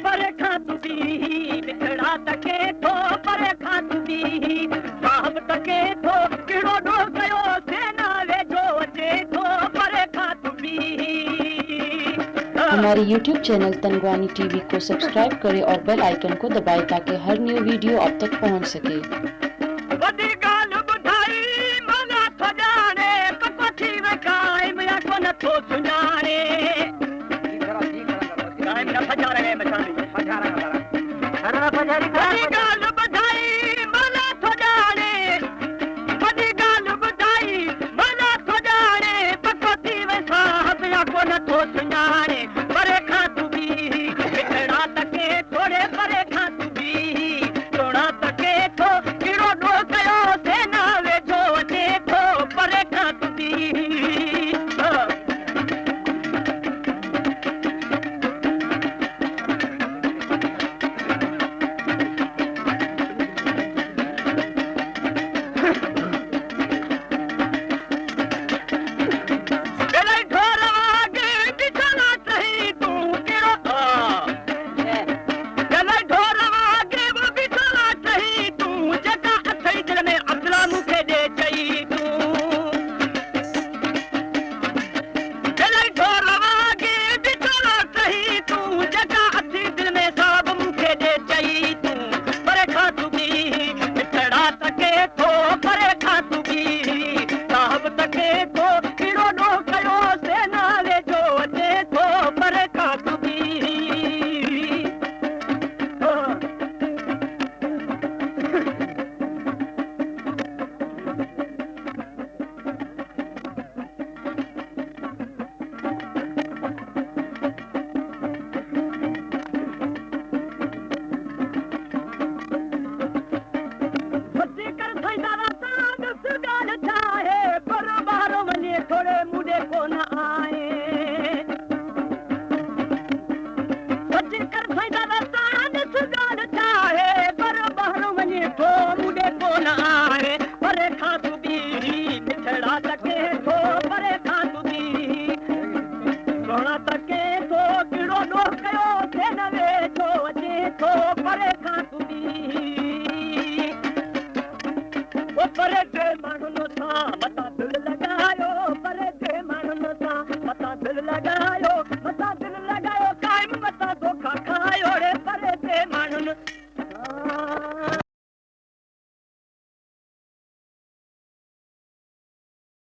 پرکھاں توں بی، بچھڑا تکے تھو، پرکھاں توں بی، صاحب تکے تھو، کیڑو ڈول کیو، سینا وے جو اچے تھو، پرکھاں توں بی۔ ہمارے یوٹیوب چینل تنگوانی ٹی وی کو سبسکرائب کریں اور بیل آئیکن کو دبائیں تاکہ ہر نیو ویڈیو آپ تک پہنچ سکے۔ وڏي ڳالهه ٻڌائي، مانا سڄاڻي، پڪو ٿي ويٺا آهن، ميان ڪو نٿو سڃاڻي. ڪائم نه سڃاڻي، مشاني.